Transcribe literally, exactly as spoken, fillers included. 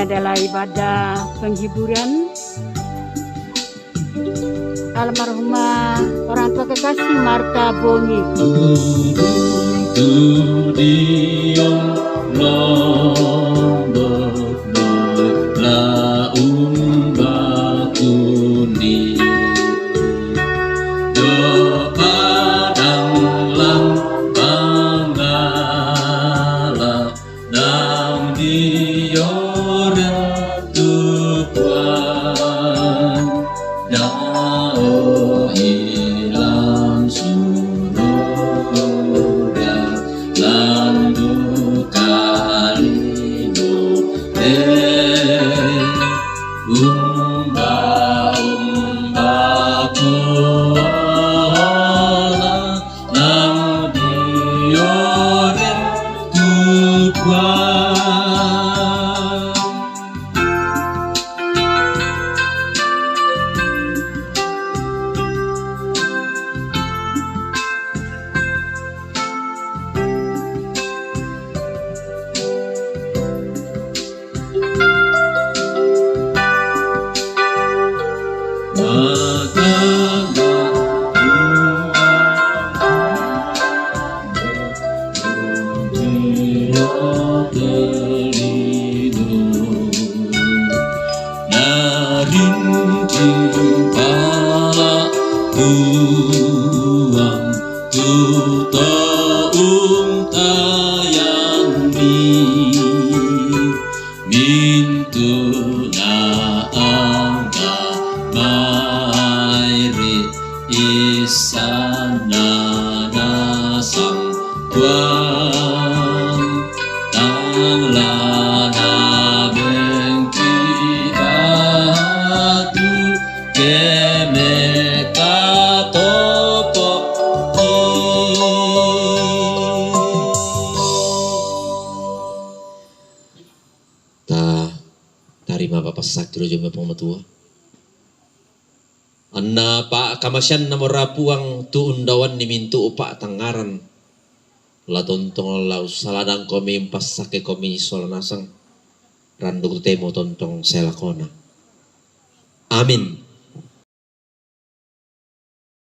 Adalah ibadah penghiburan almarhumah orang tua kekasih Marta Bongi. Nang dioreng tupuan dao ilam suruga landu kalino e umba umba kuala. Narin pala tuang tuto ung tayang mi. Mintu na angga mairi isana nasang kuang tang lana bengki atu keme katopo. Ta tarima bapa sakiro jome pamatua. Anna pa kamasian namo rapuang tu undawan ni mintu upa tangaran. La tontong la usaladang komi umpasake komi sola nasang. Randuk temo tontong selakona. Amin.